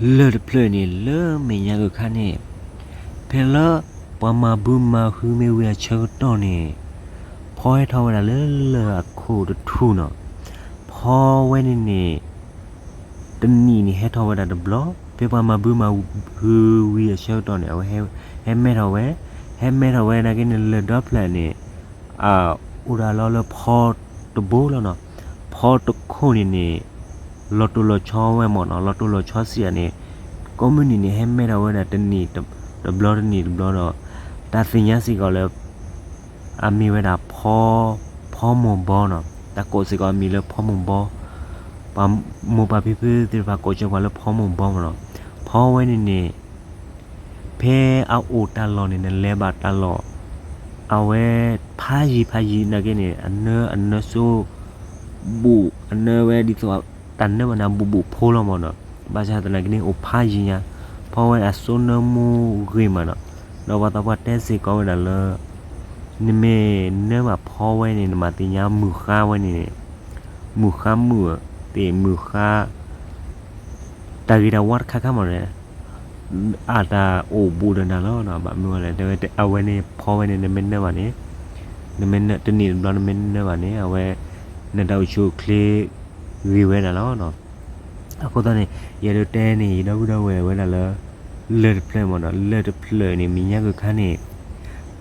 လၢၢ်တဖျၢၣ်န့ၣ် လၢမဲာ်ညါကခါန့ၣ် ဖဲလၢပှၤမၤဘုမၤဟုမ့ၢ်ဝံၤအဆၢကတီၢ်န့ၣ် ဖီဟဲထီၣ်ဝဲဒၣ်လၢလၢၢ်အခိၣ်တထူၣ်နီၤ. ဖီဝဲန့ၣ်န့ၣ် တနံၣ်န့ၣ်ဟဲထီၣ်ဝဲဒၣ်တဘျီ, ဖဲပှၤမၤဘုမၤဟုဝံၤအဆၢကတီၢ်န့ၣ် အဝဲဟဲမဲထီၣ်ဝဲ, ဟဲမဲထီၣ်ဝဲနာ်က့န့ၣ် လၢၢ်ဒီဖျၢၣ်န့ၣ် အအိၣ်ဒၣ်လီၤလၢဖီတဘိလီၤနီၤ. ဖီတခိၣ်န့ၣ်န့ၣ် လီၤတိၢ်လီၤဆီဝဲမ့ၢ်နီၤ, လီၤတိၢ်လီၤဆီစံးယၤန့ၣ် ကိးမုၢ်နံၤန့ၣ် ဟဲမဲထီၣ်ဝဲဒၣ်တနံၣ်တဘျီတနံၣ်တဘျီဒီး တၢ်သ့ၣ်ညါစ့ၢ်ကီးလၢ အမ့ၢ်ဝဲဒၣ်ဖီ, ဖီမိၢ်ဘီနီၤ. တၢ်ကိးစ့ၢ်ကီးအမံၤလၢဖီမိၢ်ဘီ, ပှၤမိၢ်ပၢ်ဖံဖုသ့ၣ်တဖၣ်ကိးစၢၤပှၤလၢဖီမိၢ်ဘီမ့ၢ်နီၤ. ဖီဝဲန့ၣ်န့ၣ် ဖဲအအိၣ်တၢ်လီၢ်န့ၣ် နလဲၤဘၣ်တၢ်လီၢ် အဝဲဖးယံၤဖးယံၤနာ်က့န့ၣ် အနၢအနၢစိ ဘူးအနၢဝဲဒ်သိး တၢ်နၢဘၣ်န့ၣ် ဘူးဘူးဖိလီၤမ့ၢ်နီၤ. ဘၣ်ဆၣ်သနာ်က့န့ၣ် အိၣ်ဖးယံၤညါ, ဖီဝဲအစိနၢမူဂ့ၤမးနီၤ. ဒီးပှၤသးပှၢ်တဲစ့ၢ်ကီးဝဲဒၣ်လၢ နမ့ၢ်နၢဘၣ်ဖီဝဲန့ၣ် နဘၣ်သ့ၣ်ညါမုၢ်ဃါဝဲန့ၣ် မုၢ်ဃါမုၢ်သ့ၣ်မုၢ်ဃါ တၢ်ဂ့ၤတၢ်ဝါတခါခါမ့ၢ်နီၤ အတၢ်အိၣ်ဘူးဒီးနၤလီၤနီၤ. ဘၣ်မနုၤလဲၣ် တဲဝဲ အဝဲန့ၣ်ဖီဝဲန့ၣ် နမ့ၢ်နၢဘၣ်န့ၣ်, နမ့ၢ်နၢ တနံၣ်တဘျီ နမ့ၢ်နၢဘၣ်န့ၣ် အဝဲ နတၢ်အိၣ်ဆူၣ်အိၣ်ချ့ဂ့ၤဝဲဒၣ်လီၤနီၤ. အဃိသတးန့ၣ် ယအဲၣ်ဒိးတဲန့ၣ် ယဒီပုၢ်ဒီဝဲၢ်ဝဲဒၣ်လၢ လၢၢ်တဖျၢၣ်မ့ၢ်နီၤ, လၢၢ်တဖျၢၣ်န့ၣ် မဲာ်ညါကခါန့ၣ်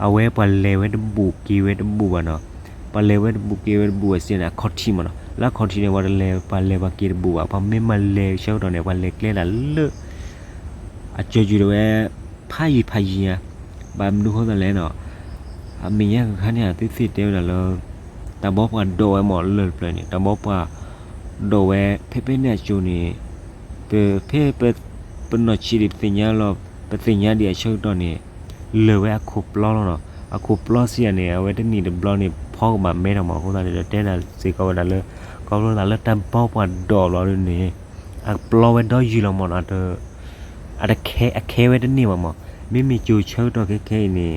အဝဲပှၤလဲၤဝဲတဘူးက့ၤဝဲတဘူးဘၣ်နီၤ. ပှၤလဲၤဝဲတဘူးက့ၤဝဲတဘူးအစံးန့ၣ် အခီၣ်ထံးန့ၣ် ပှၤတလဲၤ ပှၤလဲၤပှၤက့ၤတဘူးဘၣ်. ပှၤမ့ၢ်မၤလဲၤဆၢကတီၢ်န့ၣ် ပှၤလဲၤကျဲဒၣ်လၢ အစၢၤယုာ်ဒၣ်ဝဲ ဖးယံၤဖးယံၤညါ, ဘၣ်မနုၤဃိသတးလဲၣ်နီၤ, အမဲာ်ညါကခါန့ၣ် အသုသ့ၣ်တဲဝဲဒၣ်လၢ တၢ်ဘီပှၤဒိးဝဲမ့ၢ်လၢၢ်တဖျၢၣ်န့ၣ် တၢ်ဘီပှၤဒိးဝဲ ဖဲဖဲန့ၣ်အစိၤန့ၣ် ပ ဖဲ ပ ပနီၢ်ဆံးဒံးပသ့ၣ်ညါလီၤ ပသ့ၣ်ညါဒံးအဆၢကတီၢ်န့ၣ် လၢၢ်ဝဲအခိၣ်ပျီလီၤနီၤ. အခိၣ်ပျီစံးယၤန့ၣ် အဝဲတနံၣ်တဘျီန့ၣ် ဖီကဘၣ်မဲထီၣ်မး အဃိသတးန့ၣ်ဒီး တဲဒၣ်စ့ၢ်ကီးဝဲဒၣ်လၢ ခီဖျိသးလၢတၢ်ဘီပှၤဒိးလီၤဒ်န့ၣ် အပျီဝဲဒီယုၢ်လီၤမးနီၤ, အတခဲ အခဲဝဲတန့ၢ်ဘၣ်မး, မ့မ့ၢ်ကၠိဆၢကတီၢ်ခဲခဲအံၤန့ၣ်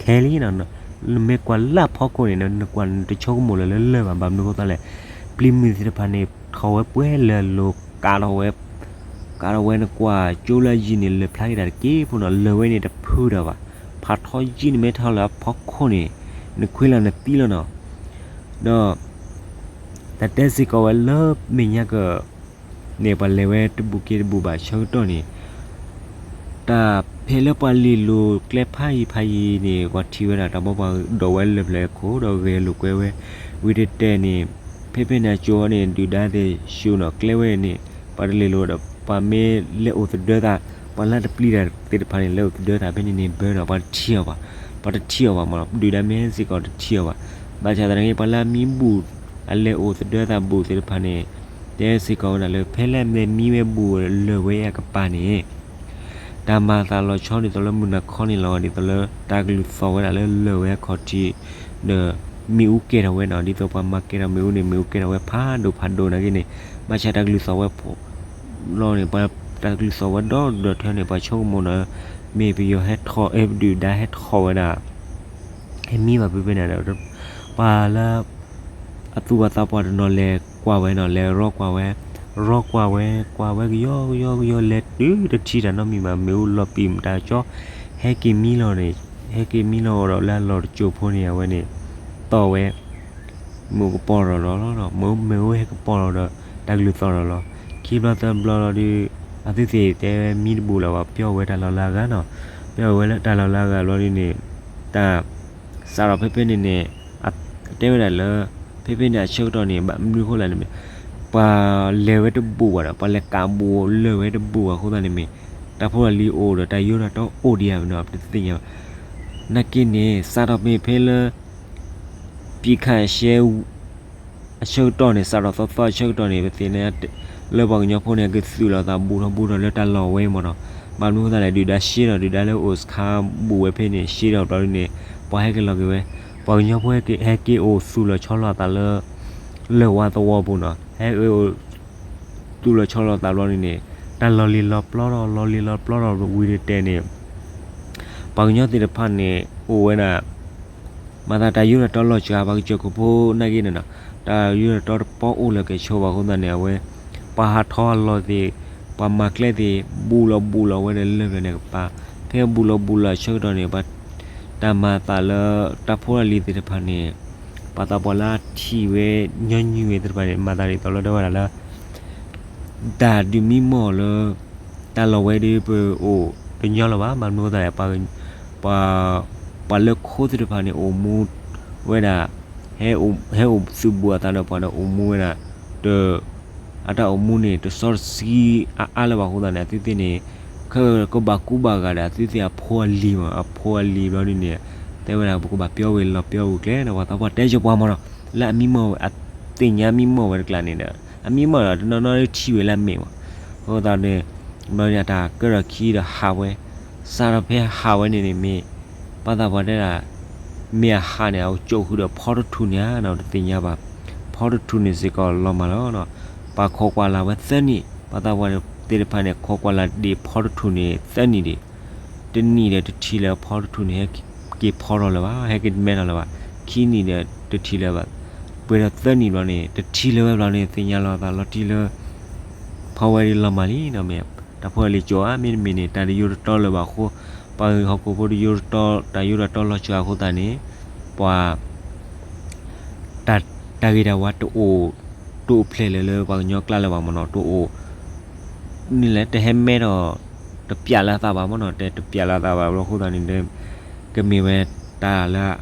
ခဲလံနီၤ, နမ့ၢ်ကွၢ်လၢအဖီခိၣ်န့ၣ် နကွၢ်နတဆိကမိၣ်လၢၤလၢလၢၢ်ဘၣ်, ဘၣ်မနုၤဃိသတးလဲၣ်, ပျံၤမုၢ်သ့ၣ်တဖၣ်န့ၣ် ထီၣ်ဝဲပှဲၤလၢအလိၤ ကးထီၣ်ဝဲ ကးထီၣ်ဝဲ နကွၢ်ကၠိလၢအယံၤန့ၣ် လၢၢ်ဖျါက့ၤတၢ်တက့ၢ်ဖိနီၤ, လၢၢ်ဝဲန့ၣ်တဖုးတၢ်ဘၣ်, ဖးထီယံၤန့ၣ်မ့ၢ်ထီၣ်လၢအဖီခိၣ်န့ၣ် နခွ့လီၤနသံလီၤနီၤ, ဒီး တၢ်တဲစ့ၢ်ကီးဝဲလၢမဲာ်ညါက န့ၣ် ပှၤလဲၤဝဲတဘူးက့ၤတဘူးဘၣ်ဆၢကတီၢ်န့ၣ် တၢ်ဖဲလၢပှၤလ့ၢ်လိၤကျဲဖးယံၤဖးယံၤန့ၣ် ပှၤထံၣ်ဝဲဒၣ်တၢ်ဘီပှၤဒိးဝဲလၢၢ်ဖျၢၣ်အခိၣ် ဒီးဂဲၤလိာ်ကွဲဝဲ ဝံၤတတဲာ်န့ၣ် ဖဲဖဲန့ၣ်အကၠိန့ၣ် ဒုၣ်ဒါသ့ၣ်ဆူၣ်နီၤကျဲဝဲန့ၣ် ပှၤတလ့ၢ်လိၤဒီး ပှၤမ့ၢ်လဲၤအိၣ်သဒၢသး ပှၤလၢတပျံၤတၢ်သ့ၣ်တဖၣ်န့ၣ် လဲၤအိၣ်သဒၢသးဖဲန့ၣ်န့ၣ် ဘၢဒီး ပှၤတထံၣ်အီၤဘၣ်, ပှၤတထံၣ်အီၤဘၣ်မး ဒုၣ်ဒါမ့ၢ်ဟဲစ့ၢ်ကီးတထံၣ်အီၤဘၣ်, ဘၣ်ဆၣ်သနာ်က့ ပှၤလၢအမံဘူၣ် အလဲၤအိၣ်သဒၢသးဘူၣ်သ့ၣ်တဖၣ်န့ၣ် တဲစ့ၢ်ကီးဝဲဒၣ်လၢ ဖဲလၢအမ့ၢ်မံဝဲဘူၣ်လၢၢ်ဝဲအကပၤန့ၣ် တၢ်မၤသးလီၤဆီဒ်သိးလၢမုၢ်နၤခီန့ၣ်လီၤ, ဒ်သိးလၢတၢ်ကလုၢ်သီၣ်ဝဲဒၣ်လၢလၢၢ်ဝဲအခီၣ်ထံး ဒီးမ့ၣ်အူကဲထီၣ်ဝဲနီၤ, ဒ်သိးပှၤမၤကဲထီၣ်မ့ၣ်အူန့ၣ် မ့ၣ်အူကဲထီၣ်ဝဲဖးဒိၣ်ဖးဒိၣ်နာ်က့န့ၣ်, ဘၣ်ဆၣ်တၢ်ကလုၢ်သီၣ်ဝဲဖိလီၤန့ၣ် ပှၤတၢ်ကလုၢ်သီၣ်ဝဲဒီဒီထၢန့ၣ် ပှၤဆိကမိၣ်ဒီး မ့ၢ်ပယီၤဟဲထီၣ် အဲၣ်ဒုၣ်ဒါဟဲထီၣ်ဝဲဒၣ် ဟဲမံဘၣ်ဖဲဖဲန့ၣ်ဒီး ပှၤလၢ အသူၣ်ပှၤသးပှၢ်တနီၤလဲၤကွၢ်ဝဲနီၤ, လဲၤရီကွၢ်ဝဲ, ရီကွၢ်ဝဲ ကွၢ်ဝဲကယီကယီကယီ လဲၤတုၤတထံၣ်တၢ်နီတမံၤဘၣ်, မ့ၣ်အူလီၤပံာ်မတၤကၠီ ဟဲက့ၤမံလီၤန့ၣ်, ဟဲက့ၤမံလီၤဒီးလၢအလီၢ်တစိၢ်ဖိန့ၣ် အဝဲန့ၣ် တီၢ်ဝဲ မ့ၣ်အူကပီၤထီၣ်လီၤလီၤ, မ့ၣ်အူဟဲကပီၤလီၤဒီး တၢ်ကလုၢ်သီၣ်ထီၣ်လီၤ. ခံဘျီသၢဘျီလီၤဒီး အသုသ့ၣ်တဲဝဲမံတဘူးလၢၤဘၣ်, ပျီဝဲတၢ်လီၢ်လၢအဂၤနီၤ, ပျီဝဲလၢတၢ်လီၢ်လၢအဂၤဘျီဒ်န့ၣ် တၢ် စးထီၣ်ဖဲဖဲန့ၣ်န့ၣ် တဲဝဲဒၣ်လၢ ဖဲဖဲန့ၣ်အဆၢကတီၢ်န့ၣ် ဘၣ်မနုၤဃိလဲၣ်န့ၣ်မ့ၢ် ပှၤလဲၤဝဲတဘူးဘၣ်ဒီး ပှၤလဲၤကးဘူးလၢၢ်ဝဲတဘူးဘၣ်အဃိသတးန့ၣ်မ့ၢ် တၢ်ဖိတၢ်လံၤအိၣ်ဒီးတၢ်ယိတၢ်တီအိၣ်ဒံးဧါနီၤ ပတသ့ၣ်ညါဘၣ်. နာ်က့န့ၣ် စးထီၣ်မ့ၢ်ဖဲလၢ ပစ်ခတ်ရပ်စဲ အဆၢကတီၢ်န့ၣ် စးထီၣ်သီသီအဆၢကတီၢ်န့ၣ် ပသ့ၣ်ညါ လၢပှၤကညီဖိန့ၣ် ကသူၣ်လီၤသးဘူးထီၣ်ဘူးထီၣ်လၢတၢ်လီၢ်ဝဲမ့ၢ်နီၤ. ဘၣ်မနုၤဃိသတးလဲၣ် ဒုၣ်ဒါရှဲဒီး ဒုၣ်ဒါလၢအိၣ်စခါဘူးဝဲဖဲန့ၣ် ရှဲဒီးဘျီဒ်န့ၣ် ပှၤဟဲက့ၤလီၤက့ၤဝဲ, ပှၤကညီဖိဟဲက့ၤ ဟဲက့ၤအိၣ်သူၣ်လီၤဆီလီၤအသးလၢ လၢၢ်ဝါသဝီပူၤနီၤ. ဟဲက့ၤအိၣ်သူၣ်လီၤဆီလီၤအသးဘျီဒ်န့ၣ် တၢ်လီၤလံၤလီၤပျီထီၣ် လီၤလံၤလီၤပျီထီၣ်ဝံၤတတဲာ်န့ၣ် ပှၤကညီသ့ၣ်တဖၣ်န့ၣ် အိၣ်ဝဲဒၣ် မၤသးတၢ်ယိတၢ်တီလီၤစှၤ ပှၤကစၢၢ်ခိၣ်ဖိနာ်က့န့ၣ်နီၤ, တၢ်ယိတၢ်တီတပီအိၣ်လၢၤကဲဆိဘၣ်အဃိသတးန့ၣ် အဝဲ ပှၤဟးထီၣ်အလီၢ်သ့ၣ် ပှၤမၤကျဲသ့ၣ် ဘူးလီၤဘူးလီၤဝဲဒီးလၢၢ်ပျၢၤန့ၣ်ကပၤ, ဖဲဘူးလီၤဘူးလီၤအဆၢကတီၢ်န့ၣ် ပှၤတၢ်မၤအသးလၢ တၢ်ဖိတၢ်လံၤသ့ၣ်တဖၣ်န့ၣ် ပှၤသးပှၢ်လၢအထံၣ်ဝဲညီနုၢ်ဝဲသ့ၣ်တဖၣ်န့ၣ် မၤသးဒ်သိးလၢတဲဝဲဒၣ်လၢ တၢ်ဒုးမံမီၢ်လၢ တၢ်လီၢ်ဝဲဒၣ်ပအိၣ်တညီလၢၤဘၣ်, ဘၣ်မနုၤအဃိသတးလဲၣ်, ပှၤ ပှၤလၢခိသ့ၣ်တဖၣ်န့ၣ် အိၣ်မူဝဲဒၣ် ဟဲအိၣ်သုးဘူးအသးဒီးပှၤဒီးအိၣ်မူဝဲဒၣ် တ အတၢ်အိၣ်မူန့ၣ် တစီတဆှံအါအါလၢၤဘၣ်အဃိသတးန့ၣ် အသုသ့ၣ်န့ၣ် ခဲကဘၣ်ကူဘၣ်ဂာ်ဒီး အသုသ့ၣ်အဖိအလံၤမး, အဖိအလံၤဘျီဒ်န့ၣ် တဲဝဲဒၣ် ပကဘၣ်ပျီဝဲလီၤပျီဝဲကျဲဒီး ပှၤသးပှၢ်တဲယပှၤမးနီၤ လၢအမံမီၢ်ဝဲ အသ့ၣ်ညါမံမီၢ်ဝဲတကျါန့ၣ်ဒီး အမံမီၢ်ဒီး တနီၤနီၤထံၣ်ဝဲလၢအမ့ၢ်မး, အဃိသတးန့ၣ် ဘျီဒ်န့ၣ် အတၢ်ကဲထီၣ်ခံဒီးဟးဝဲ, စးထီၣ်ဖဲဟးဝဲန့ၣ်န့ၣ် မ့ၢ် ပှၤသးပှၢ်တဲဒၣ် မ့ၢ်အဟးန့ၣ် အကၠိၣ်ဃုာ်ဒီးဖီတထူၣ်န့ၣ်ဧါနီၤ တသ့ၣ်ညါဘၣ်, ဖီတထူၣ်န့ၣ်စ့ၢ်ကီးလီၤမၢ်လီၤနီၤ, ပှၤခိးကွၢ်လၢ်ဝဲသၢနံၣ်, ပှၤသးပှၢ်သ့ၣ်တဖၣ်န့ၣ် ခိးကွၢ်လၢ်ဒံးဖီတထူၣ်န့ၣ်သၢနံၣ်ဒံး, တနံၣ်ဒီးတထံၣ်လၢၤဖီတထူၣ်န့ၣ် ဟဲက့ၤဖီထီၣ်လၢၤဘၣ်, ဟဲက့ၤမဲထီၣ်လၢၤဘၣ်, ခံနံၣ်ဒီးတထံၣ်လၢၤဘၣ်, ပှဲၤဒီးသၢနံၣ်ဘျီန့ၣ် တထံၣ်လၢၤဝဲဘျီန့ၣ် သ့ၣ်ညါလီၤသးလီၤတံၢ်လၢ ဖီဝဲဒၣ်လီၤမၢ်လံနီၤ မ့ၢ် တၢ်ဖိတၢ်လံၤကၠိၣ်ဧါ မ့တမ့ၢ်န့ၣ် တၢ်တယိတတီလၢၤဘၣ်အဃိ, ပှၤဟီၣ်ခိၣ်ဖိတယိတတီ တၢ်ယိတၢ်တီလီၤစှၤအဃိသတးန့ၣ် ပှၤ တၢ် တၢ်ဂ့ၤတၢ်ဝါတအိၣ် တအိၣ်ဖျဲၣ်လၢၤလၢပှၤကညီကျါလၢၤဘၣ်မးနီၤ တအိၣ် န့ၣ်လဲၣ် တဟဲမဲထီၣ် တပျးလၢအသးဘၣ်မးနီၤ တဲတပျးလၢအသးဘၣ် အဃိသတးန့ၣ် ကမ့ၢ်ဝဲတၢ်လၢ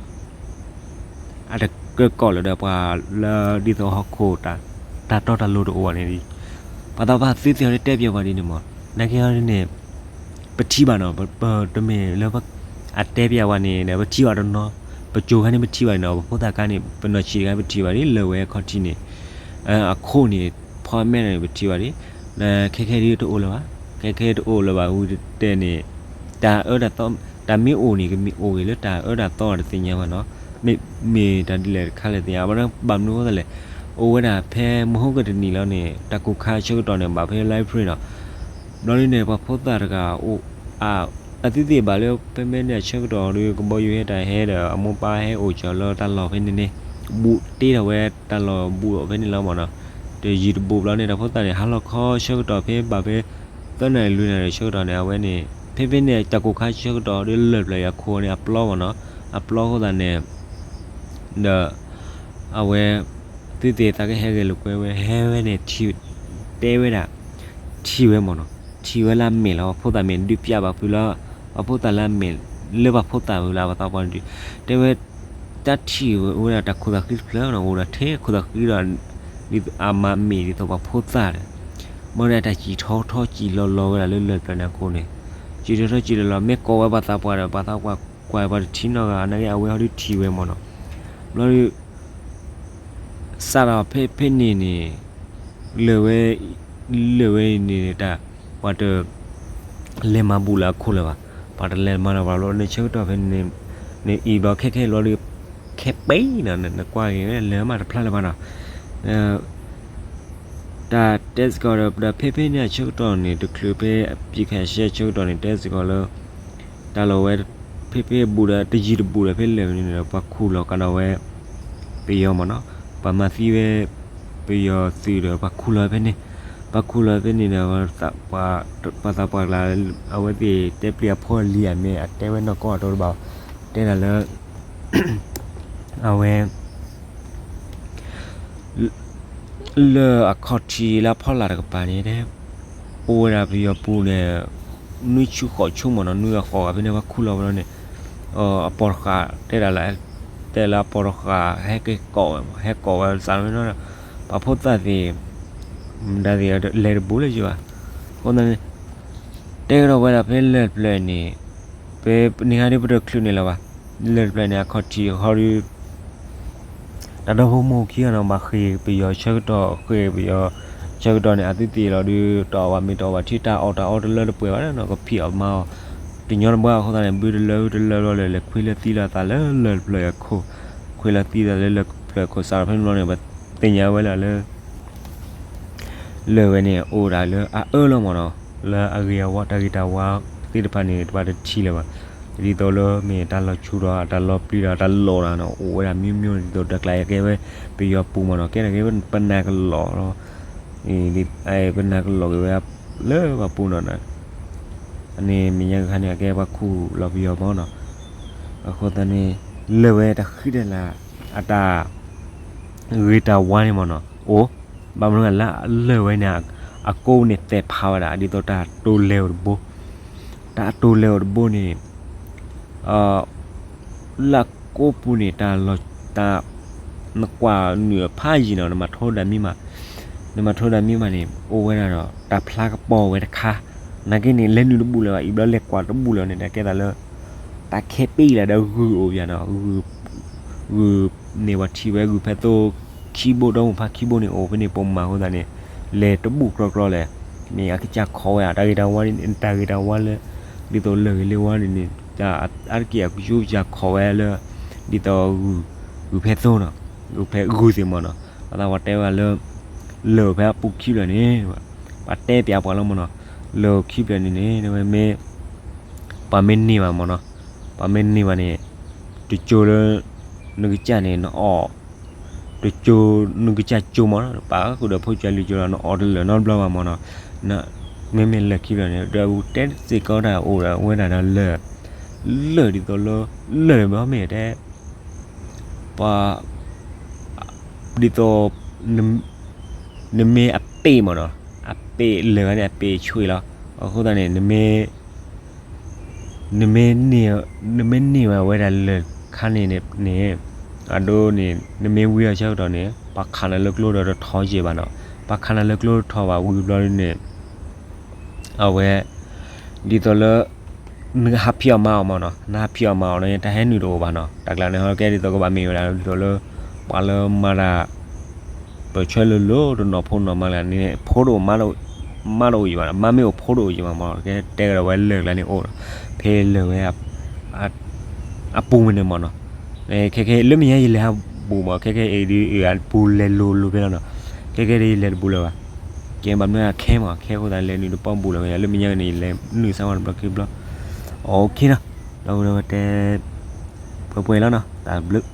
အတကြၢးကီၢ်လၢၤဒီးပှၤလၢဒ်သိးဟီၣ်ခိၣ် တၢ်တီတၢ်လိၤတအိၣ်ဘၣ်န့ၣ်, ပှၤသးပှၢ်သုသ့ၣ်အီၤဒ်တဲပၠးပှၤဒ်န့ၣ်မး, နာ်က့အီၤဒ်န့ၣ် ပထံၣ်ဘၣ်နီၤ ပတမ့ၢ်လၢ အတဲပၠးပှၤန့ၣ်ဒီး ပထံၣ်ဘၣ်တနီၤ, ပကၠိၣ်ခါန့ၣ်ပထံၣ်ဘၣ်န့ၣ်နီၤ ပဖိသၣ်ခါန့ၣ် ပနီၢ်ဆံးတခါပထံၣ်ဘၣ်ဒ်လၢၤဝဲအခီၣ်ထံးန့ၣ်, အခိၣ်န့ၣ် ဖီမဲထီၣ်န့ၣ် ပထံၣ်ဘၣ်ဒ်, ခဲခဲဒ်တအိၣ်လၢၤဘၣ်, ခဲခဲတအိၣ်လၢၤဘၣ်ဝံၤတဲန့ၣ်, တၢ်အၢတၢ်သီ တၢ်မ့ၢ်အိၣ်န့ၣ် ကမ့ၢ်အိၣ်ဂ့ၤလၢတၢ်အၢတၢ်သီတသ့ၣ်ညါဘၣ်နီၤ, မ့ၢ် မ့ၢ်တၢ်ဒ်လဲၣ်တခါလဲၣ်သ့ၣ်ညါ, ဘၣ်မနုၤအဃိသတးလဲၣ်, အိၣ်ဝဲဒၣ်ဖဲမဟိကတနံၣ်လီၤန့ၣ် တၢ်ကိၢ်ခါဆၢကတီၢ်န့ၣ် ဘၣ်ဖဲ library နီၤ, ဘျီဒ်န့ၣ် ပှၤဖိသၣ်တဂၤအိၣ် အ အသုသ့ၣ်ဘၣ်လၢ ဖဲမဲန့ၣ်အဆၢကတီၢ်ဒီး ကဘီယူၤဟဲတၢ်ဟဲဒီး အမိၢ်ပၢ်ဟဲအိၣ်ကၢၤလၢတၢ်လီၢ်ဖဲန့ၣ်န့ၣ်, ဘူးတ့ထီၣ်ဝဲတၢ်လီၢ်ဘူးအီၤဖဲန့ၣ်လီၤမးနီၤ, တယံာ်တဘူးဘျီန့ၣ် တၢ်ဖိသၣ်န့ၣ် ဟါလီၤခီဆၢကတီၢ်ဖဲဘၣ်ဖဲ သၢနၣ်ရံၣ်လွံၢ်နၣ်ရံၣ်ဆၢကတီၢ်န့ၣ် အဝဲန့ၣ် ဖဲဖဲန့ၣ် တၢ်ကိၢ်ခါဆၢကတီၢ်ဒီးလၢၢ်တဖျၢၣ်အံၤအခိၣ်န့ၣ် အပျီမးနီၤ, အပျီအဃိသတးန့ၣ် ဒီး အဝဲ သုသ့ၣ်သးကဟဲဂဲၤလိာ်ကွဲဝဲ ဟဲဝဲန့ၣ် တဲဝဲဒၣ် ထံၣ်ဝဲမးနီၤ, ထံၣ်ဝဲလၢအမဲာ်လီၤ ပှၤဖိသၣ်မဲာ် ဒုးပျးဘၣ်ဖုးလီၤ ပှၤဖိသၣ်လၢအမဲာ် လၢပှၤဖိသၣ်ဝံၤလၢပှၤသးပှၢ်ဒုး တဲဝဲ တၢ်ထံၣ်ဝဲဒၣ်တၢ်ခိၣ်သးဃံတဖျၢၣ်နီၤ အိၣ်ဒီးထဲခိၣ်သးဃံဒီး အမၤမ့ၢ်ဒ်သိးပှၤဖိသၣ်ဒီး မ့ၢ်ဝဲဒၣ်တၢ်စံၣ်ထီထီစံၣ်လီၤလီၤဝဲဒၣ်လၢလၢၢ်တဖျၢၣ်န့ၣ်အဃိန့ၣ်, စံၣ်ထီထီစံၣ်လီၤလီၤ မ့ၢ်ကိးဝဲပှၤသးပှၢ်ဒီး ပှၤသးပှၢ်ကွၢ်ပှၤတထံၣ်နီတဂၤ နာ်က့အဝဲဟီဒုးထံၣ်ဝဲမးနီၤ, ဘျီဒုး စးထီၣ်ဖဲဖဲန့ၣ်န့ၣ် လၢာ်ဝဲ လၢာ်ဝဲန့ၣ်တၢ် ပှၤတ လဲၤမၤဘူးလၢအခိၣ်လၢၤဘၣ်, ပှၤတလဲၤမၤလၢၤဘၣ်ဘျီန့ၣ် ဆၢကတီၢ်ဖဲန့ၣ် န့ၣ်အံၤဘျီခဲခဲဘျီဒီး ခဲပ့ၤနီၤ နကွၢ်က့ၤဝဲလဲၤမးတဖျါလၢၤဘၣ်နီၤ, တၢ်တဲစ့ၢ်ကီးဒီး ဒီးဖဲဖဲန့ၣ်အဆၢကတီၢ်န့ၣ် တချုးဖဲအပစ်ခတ်ရပ်စဲဆၢကတီၢ်န့ၣ် တဲစ့ၢ်ကီးလၢ တၢ်လီၢ်ဝဲ ဖဲဖဲဘူးဒီး တယံာ်တဘူးဒီး ဖဲလဲၣ်န့ၣ်ဒီး ပှၤခူၣ်လီၤကဒီးဝဲ ပယီၤမးနီၤ, ပှၤမၤသံဝဲ ပယီၤသုးဒီး ပှၤခူၣ်လီၤဖဲန့ၣ်, ပှၤခူၣ်လီၤဖဲန့ၣ်ဒီး ပှၤသးပှၢ်ကျါ အဝဲသ့ၣ်တဲပျံၤအဖိအလံၤအမ့ၢ်အတဲဝဲနီၢ်ကီၢ်အတီတဘၣ်, တဲဒၣ်လၢ အဝဲ လၢအခီၣ်ထံးလၢအဖီလာ်တကပၤန့ၣ် အိၣ်ဝဲဒၣ်ပယီၤပူၤန့ၣ် နွံဆူဃိးဆူမးနီၤ နွံအဃိးဂၤဖဲန့ၣ် ပှၤခူၣ်လီၤဝဲလီၤန့ၣ် အပိာ်တဃာ်တဲဒၣ်လၢ တဲလၢအပိာ်တဃာ် ဟဲက့ၤကိးဝဲမး ဟဲကိးဝဲစးထီၣ်ဖဲန့ၣ် ပှၤဖိသၣ်သ့ၣ် မတၤသ့ၣ်လဲၤတဘူးလၢၤဘၣ်, အဃိန့ၣ် တဲကဒီးဝဲဒၣ်ဖဲလၢၢ်တဖျၢၣ်န့ၣ် ဖဲန့ၣ်ခါဒ်ပတချုးန့ၣ်လၢၤဘၣ်, လၢၢ်တဖျၢၣ်န့ၣ် အခီၣ်ထံးဃီဒီး တၢ်ဒီဖိမိၢ်ခံဂၤနီၤ ဘၣ်ဃ့ၢ်ပယီၤဆၢကတီၢ် ဃ့ၢ်ပယီၤဆၢကတီၢ်န့ၣ် အသုသ့ၣ်လီၤဒုး တအီၣ်ဘၣ်မ့ၤတအီၣ်ဘၣ်ထံ တၢ်အီၣ်တၢ်အီတလၢတပှဲၤဘၣ်နီၤ ကဖံးအီၣ်မၤအီၣ် တညီတဘၣ်အဃိသတးန့ၣ် ဘုတလၢတလၢဘျီလၢ် လဲၤခွံလၢသံလီၤအသးလၢလၢၢ်တဖျၢၣ်အခိၣ်, ခွံလၢသံလီၤလၢလၢၢ်တဖျၢၣ်အခိၣ် စးထီၣ်ဖဲန့ၣ်ဘျီန့ၣ် ပသ့ၣ်ညါဝဲလၢ လၢၢ်ဝဲန့ၣ် အိၣ်ဒၣ်လၢအအၢလီၤမးနီၤ, လၢအဂ့ၤအဝါ တၢ်ဂ့ၤတၢ်ဝါသ့ၣ်တဖၣ်န့ၣ် တဘၣ်တထံၣ်လၢၤဘၣ်. ဒ်သိးလၢမ့ၢ်တၢ်လီၤဆူဒီး တၢ်လီၤပျံၤဒီး တၢ်လီၤတၢ်နီၤ အိၣ်ဝဲဒၣ်မျိုးမျိုး ဒ်သိးတၢ်ကျါအံၤကဲဝဲ ပယီၤပူၤမးနီၤ ကဲထီၣ်က့ၤဝဲပနၢ်ကလီၢ်လီၤ. ပနၢ်ကလီၢ်က့ၤဝဲ လၢပှၤပူၤနီၤ, အန့ၣ်မဲာ်ညါကခါန့ၣ် အကဲပှၤခူၣ်လီၤပယီၤမးနီၤ, အဃိသတးန့ၣ် လၢာ်ဝဲတၢ်ဃံတၢ်လၤ အတၢ် ဂ့ၤတၢ်ဝါန့ၣ်မးနီၤ အိၣ်, ဘၣ်မနုၤလၢအလၢာ်ဝဲန့ၣ် အကိးန့ၣ်သဲးဖးဝဲဒၣ် ဒ်သိးတၢ်တိလဲၤအိၣ်တဘိ, တၢ်တိလဲၤအိၣ်တဘိန့ၣ် လၢအကိးပူၤန့ၣ် တၢ်လီၤ တၢ် နကွၢ်နုာ်အဖးယံာ်နီၤ နမၤထိဒၣ်မံမး, နမၤထိဒၣ်မံမးန့ၣ် အိၣ်ဝဲဒၣ်ဒီး တၢ်ဖျါကပီၤဝဲတခါ, နာ်က့န့ၣ် လဲၤနုာ်တဘူၣ်လၢၤဘၣ်, အံၤဘျီလဲၤကွၢ်တဘူၣ်လၢၤန့ၣ် တၢ်ကဲသးလၢ တၢ်ခဲပ့ၣ်လၢဒီးဂုၢ်အိၣ်ပယၤနီၤ, ဂုၢ် ဂုၢ်န့ၢ်ပှၤထံၣ်ဝဲဂုၢ်ဖဲသိခံဘိ ဒီမုၢ်ဖးခံဘိန့ၣ် အိၣ်ဖဲန့ၣ် ပိာ်မုၣ်အဃိသတးန့ၣ် လဲၤတဘူၣ်ကြီကြီလဲၣ်, မ့ၢ်အကစၢ်ခိးဝဲ တၢ်ဂ့ၤတၢ်ဝါန့ၣ် တၢ်ဂ့ၤတၢ်ဝါလၢ ဒ်သိးလၢာ်ဂ့ၤလၢာ်ဝါန့ၣ်န့ၣ် အါတက့ၢ်အကစၢ်ခိးဝဲလၢ ဒ်သိး ဂုၢ်ဖဲသိနီၤ, ဂုၢ်ဖဲဂုၢ်သ့ၣ်မးနီၤ, အသးပှၤတဲဝဲလၢ လၢာ်ဖဲအပူၤခံဖျၢၣ်န့ၣ် ပှၤတဲပျးပှၤလီၤမးနီၤ, လၢာ်ခံဖျၢၣ်န့ၣ်န့ၣ် ဝဲမ့ၢ် ပှၤမ့ၢ်န့ၢ်ဘၣ်မးနီၤ, ပှၤမ့ၢ်န့ၢ်ဘၣ်န့ၣ် တကၠိလၢ နကစၢ်န့ၣ် နအီၣ် တကၠိ နကစၢ်ကၠိမးနီၤ ပာ်ဃုာ်ဒီးဖိကၠီလံၤကၠိလီၤ နအီၣ်တလၢာ်နီတဘျီဘၣ်မးနီၤ, မ့မ့ၢ်လၢာ်ခံဖျၢၣ်န့ၣ် ဒီးပတဲစ့ၢ်ကီးတၢ်အိၣ်ဒီးဝဲဒၣ်ဒီးလၢာ်, လၢာ်ဒ်သိးလၢ လၢာ်ဘျီမ့ၢ်တဲ ပှၤ ဒ်သိး နမ့ၢ်အပ့ၢ်မးနီၤ, အပ့ၢ်လၢာ်ဂၤန့ၣ် အပ့ၢ်ဆှံလီၤ, အဃိသတးန့ၣ် နမ့ၢ် နမ့ၢ်န့ၢ်ဝဲဝဲဒၣ်လၢာ်ခါန့ၣ်န့ၣ် အဒိန့ၣ် နမ့ၢ်ဝံအီၤဆၢကတီၢ်န့ၣ် ပှၤခးနၤလၢကျိဒီးတထီယဲၢ်ဘၣ်နီၤ, ပှၤခးနၤလၢကျိတထီဘၣ်ဝံၤဘျီန့ၣ် အဝဲ ဒ်သိးလၢ နဟးဖံးအီၣ်မၤအီၣ်မးနီၤ, နဟးဖံးအီၣ်မၤအီၣ်န့ၣ် တၢ်ဟဲနုာ်တအိၣ်ဘၣ်နီၤ, တၢ်ကျါန့ၣ် ဟဲကဲဒ်သိးကဘၣ်မ့ၢ်ဝဲဒၣ်ဒ်သိးလၢ ပှၤလၢမၤတၢ် ပၢၢ်ဆၢလိၤလိၤတနီၤဖိနီၤမးလၢန့ၣ် ဖိတအိၣ် မါတအိၣ်ယံၤဘၣ်, မါမ့ၢ်အိၣ်ဖိတအိၣ်ယံၤဘၣ်မး, ကဲတဲကဒီးဝဲလၢာ်ကျါန့ၣ်အိၣ်နီၤ, ဖဲလၢာ်ဝဲ အပူၤမ့ၢ်န့ၣ်မးနီၤ, ခဲခဲလၢမ့ၢ်ညါယလဲၤဟးဘူးမး ခဲခဲအံၤဒ်အပူၤလဲၤလိၤလိၤဖဲလီၤနီၤ, ခဲခဲဒ်ယလဲၤတဘူးလၢၤဘၣ်, ကဲဘၣ်မနုၤအခဲမး ခဲအဃိသတးလဲၤနုာ်တပီၢ်ဘူးလၢၤဝဲ လၢမ့ၢ်ညါန့ၣ် ယလဲၤနုာ်စၢ်ဝဲတဘျီခံဘျီ, OKနီၤ, ဒီပုၢ်ဒီဝဲၢ်တဲ ပှဲၤပှဲၤလီၤနီၤ, တၢ်ဘျုး